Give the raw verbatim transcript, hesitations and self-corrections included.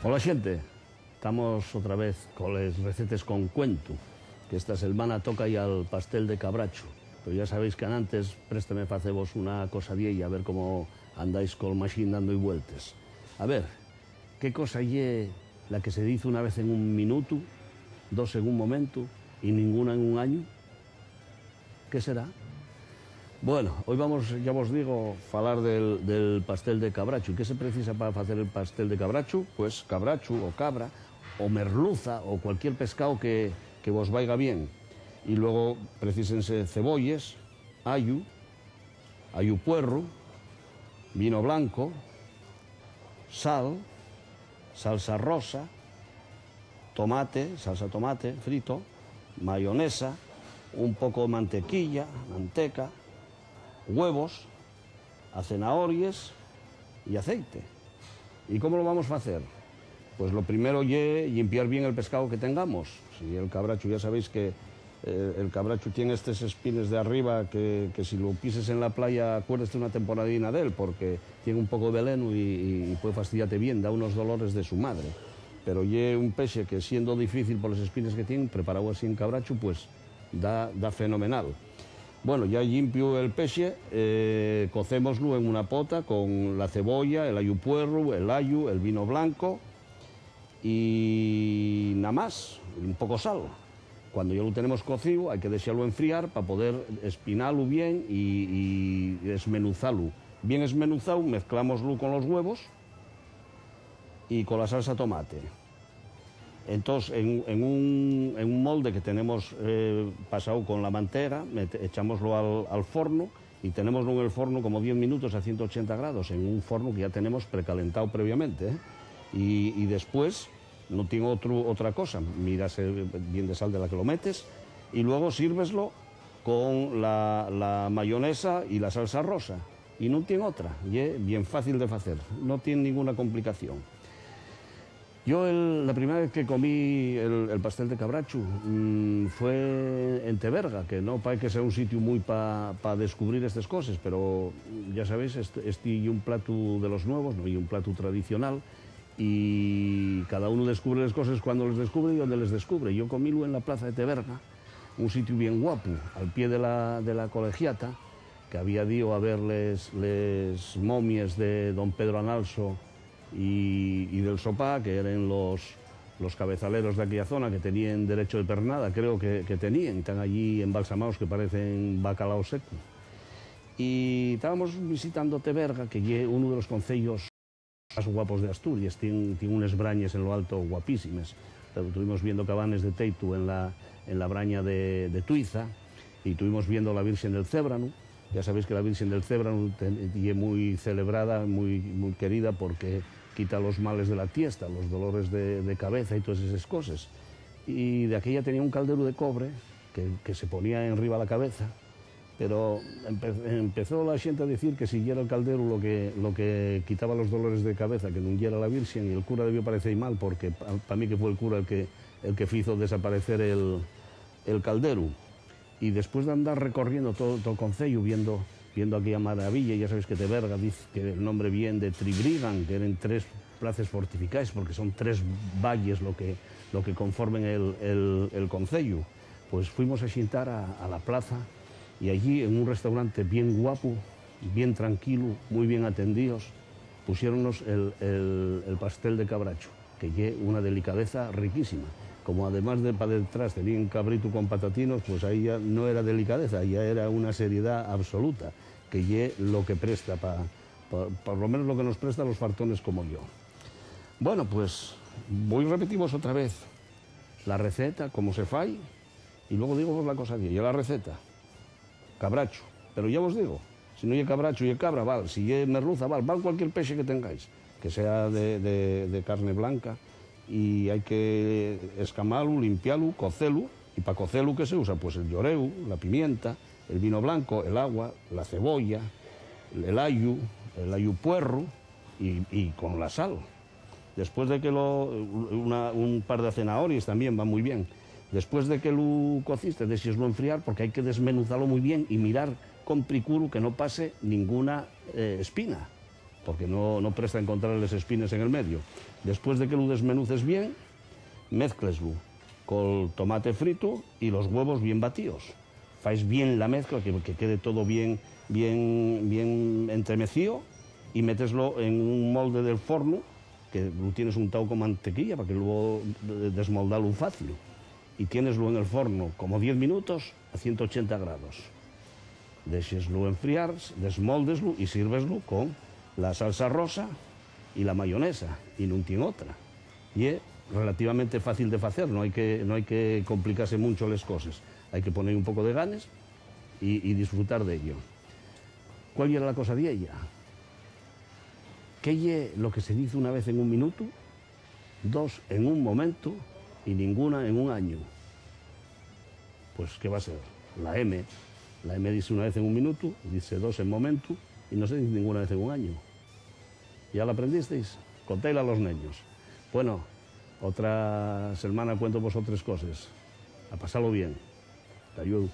Hola, xente. Tamos otra vez coles recetes con cuentu, que esta selmana toca-y al pastel de cabrachu. Pero ya sabéis qu'anantes présteme facevos una cosa d'ella, a ver cómo andáis col maxín dando-y vueltes. A ver, ¿qué cosa ye la que se diz una vez en un minutu, dos en un momentu y ninguna en un añu? ¿Qué será? Bueno, hoy vamos, ya vos digo, falar del, del pastel de cabrachu. ¿Y qué se precisa pa facer el pastel de cabrachu? Pues cabrachu o cabra, o merluza, o cualquier pescao que, que vos vaiga bien. Y luego precísense cebolles, ayu, ayu puerru, vino blanco, sal, salsa rosa, tomate, salsa tomate frito, mayonesa, un poco de mantequilla, manteca, huevos, a cenahories y aceite. ¿Y cómo lo vamos a hacer? Pues lo primero ye llimpiar bien el pescado que tengamos. Si el cabrachu, ya sabéis que, eh, el cabrachu tiene estes espines de arriba que, que si lo pises en la playa, acuérdate una temporadina d'él, porque tiene un poco de velenu y, y, y puede fastidiarte bien, da unos dolores de su madre. Pero ye un pexe que, siendo difícil por les espines que tien, preparado así en cabrachu, pues da, da fenomenal. Bueno, ya llimpiu el pexe, eh, cocémoslu en una pota con la cebolla, el ayu puerru, el ayu, el vino blanco y na más, un poco sal. Cuando ya lo tenemos cocíu, hai que dexalo enfriar pa poder espinalu bien y, y esmenuzalu. Bien esmenuzao, mezclámoslu con los huevos y con la salsa tomate. Entós, en, en un, en un molde que tenemos, eh, pasao con la mantega, met-, echámoslo al, al forno y tenémoslo en el forno como diez minutos a ciento ochenta grados, en un forno que ya tenemos precalentao previamente, ¿eh? Y, y después no tiene otro, otra cosa, mírase bien de sal de la que lo metes y luego sírveslo con la, la mayonesa y la salsa rosa. Y no tiene otra, ye bien fácil de facer, no tiene ninguna complicación. Yo el, la primera vez que comí el, el pastel de cabrachu, mm, fue en Teberga, que no parece que sea un sitio muy pa, pa descubrir estas cosas, pero ya sabéis, este, este ye un plato de los nuevos, no ye un plato tradicional, y cada uno descubre las cosas cuando les descubre y donde les descubre. Yo comílo en la plaza de Teberga, un sitio bien guapo, al pie de la, de la colegiata, que había ido a ver les, les momies de don Pedro Analso y, y del Sopá, que eran los, los cabezaleros de aquella zona que tenían derecho de pernada, creo que, que tenían, y están allí embalsamados que parecen bacalao seco. Y estábamos visitando Teberga, que ye uno de los concellos más guapos de Asturias, tiene, tiene unes brañes en lo alto guapísimes. Estuvimos viendo cabanes de teitu en la, en la braña de, de Tuiza, y estuvimos viendo la Virgen del Cébranu. Ya sabéis que la Virgen del Cébranu te-, ye muy celebrada, muy, muy querida, porque quita los males de la tiesta, los dolores de, de cabeza y todas esas cosas. Y de aquella tenía un calderu de cobre que, que se ponía enriba la cabeza, pero empe-, empezó la xente a dicir que si yera el calderu lo que, lo que quitaba los dolores de cabeza, que nun yera la Virgen, y el cura debió parecer mal, porque pa, pa mí que fue el cura el que, el que fizo desaparecer el, el calderu. Y después d'andar recorriendo todo, todo el concello, viendo, viendo aquella maravilla, ya sabéis que Teberga diz que el nombre vien de Tribrigan, que eran tres places fortificaes, porque son tres valles lo que, lo que conformen el, el, el concello. Pues fuimos a xintar a, a la plaza, y allí, en un restaurante bien guapo, bien tranquilo, muy bien atendidos, pusiéronnos el, el, el pastel de cabracho, que ye una delicadeza riquísima. Como además de pa detrás tenían cabritu con patatinos, pues ahí ya no era delicadeza, ya era una seriedad absoluta, que ye lo que presta pa, pa, por lo menos lo que nos presta a los fartones como yo. Bueno, pues voi repetivos otra vez la receta, cómo se fai, y luego digo vos la cosa que ye la receta. Cabrachu. Pero ya vos digo, si no ye cabrachu, ye cabra, val. Si ye merluza, val. Val cualquier pexe que tengáis, que sea de, de, de carne blanca, y hai que escamalu, limpialu, cocelu, y pa cocelu, ¿qué se usa? Pues el lloreu, la pimienta, el vino blanco, el agua, la cebolla, el ayu, el ayu puerru, y, y con la sal. Después de que lo, una, un par de cenahorias también va muy bien. Después de que lo cociste, déxeslo enfriar, porque hai que desmenuzalo muy bien y mirar con pricuru que no pase ninguna, eh, espina. porque no, no presta encontrar les espines en el medio. Después de que lu desmenuces bien, mézcleslu col tomate frito y los güevos bien batíos. Fais bien la mezcla, que, que quede todo bien, bien, bien entremecío, y méteslo en un molde del fornu, que lu tienes untao con mantequilla, pa que luego desmoldalo fácil. Y tiéneslo en el forno como diez minutos a ciento ochenta grados. Déxeslo enfriar, desmóldeslo y sírveslo con la salsa rosa y la mayonesa, y nun tien otra. Ye relativamente fácil de facer, no hai que, no hai que complicase muncho les coses. Hai que poner un poco de ganes y, y disfrutar d'ello. ¿Cuál ye la cosa viella? ¿Qué ye lo que se dice una vez en un minutu, dos en un momentu y ninguna en un añu? Pues, ¿qué va a ser? La M. La M dice una vez en un minutu, dice dos en momentu y no se dice ninguna vez en un añu. ¿Ya la aprendisteis? Contaila a los neños. Bueno, otra semana cuento vos otres coses. A pasalo bien. Tayú.